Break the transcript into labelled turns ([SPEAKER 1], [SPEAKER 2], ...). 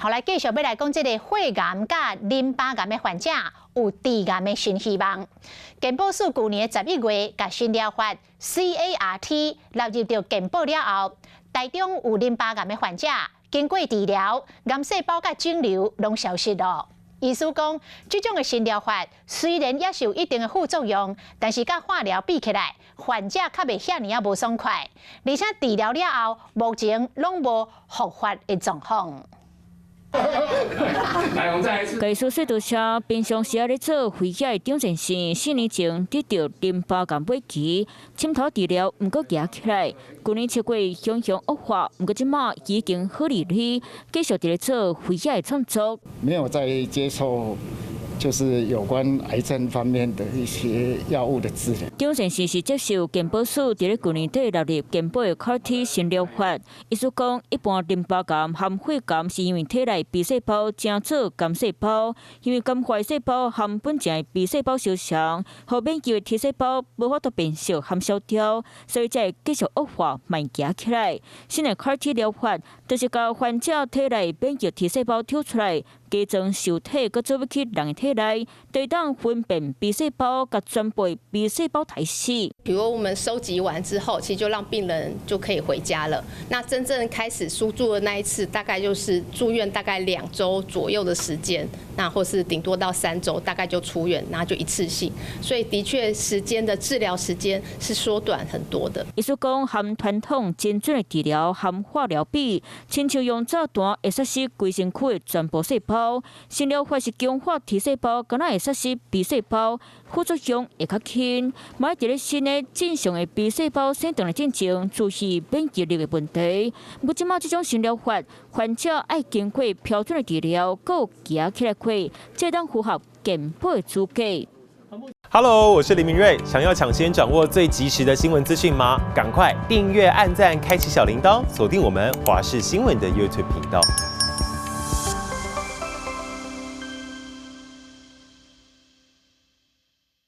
[SPEAKER 1] 好，來繼續欲來講這个血癌佮淋巴癌的患者有治癌的新希望。健保署舊年11月，共新療法 CAR-T 納入著健保了後，台中有淋巴癌的患者經過治療，癌細胞佮腫瘤攏消失囉。醫師講，這種的新療法雖然也是有一定的副作用，但是佮化療比起來，患者較袂遐爾仔無爽快，而且治療了後，目前攏無復發的狀況。
[SPEAKER 2] 技術說到車，平常時仔咧做肺癌的張善生，4年前得著淋巴癌尾期，深頭治療，毋過行起來。舊年7月雄雄惡化，毋過這馬已經好利利，繼續佇咧做肺癌的創作。
[SPEAKER 3] 沒有再接受，就是有關癌症方面的一些藥物的治療。
[SPEAKER 2] 張善生是接受健保署佇咧舊年底納入健保的 CAR-T 新療法。醫師講，一般淋巴癌和血癌是因為體內 B 細胞成做癌細胞，因為癌化細胞和本正的 B 細胞相像，予免疫的 T 細胞無法度辨識和消掉，所以才會繼續惡化蔓延起來。新的 CAR-T 療法就是共患者體內免疫 T 細胞抽出來，加裝受體，閣注入去人的體內，會當分辨 B 細胞，佮全部 B 細胞殺死。
[SPEAKER 4] 比如我們收集完之後，其實就讓病人就可以回家了。那真正開始輸注的那一次，大概就是住院大概2週左右的時間，那或是頂多到3週，大概就出院，然後就一次性。所以的確，時間的治療時間是縮短很多的。
[SPEAKER 2] 醫師講，和傳統精準的治療和化療比，親像用炸彈會殺死規身軀的全部細胞。新療法是強化 T 細胞，敢若會殺死 B 細胞，副作用會較輕。嘛佇咧新的正常的 B 細胞生長的進前，注意免疫力的問題。毋過這馬這種新療法，患者愛經過標準的治療，閣有行起來過，才當符合健保的資格。
[SPEAKER 5] Hello，我是林明瑞。想要搶先掌握最及時的新聞資訊嗎？趕快訂閱、按讚、開啟小鈴鐺，鎖定我們華視新聞的 YouTube 頻道。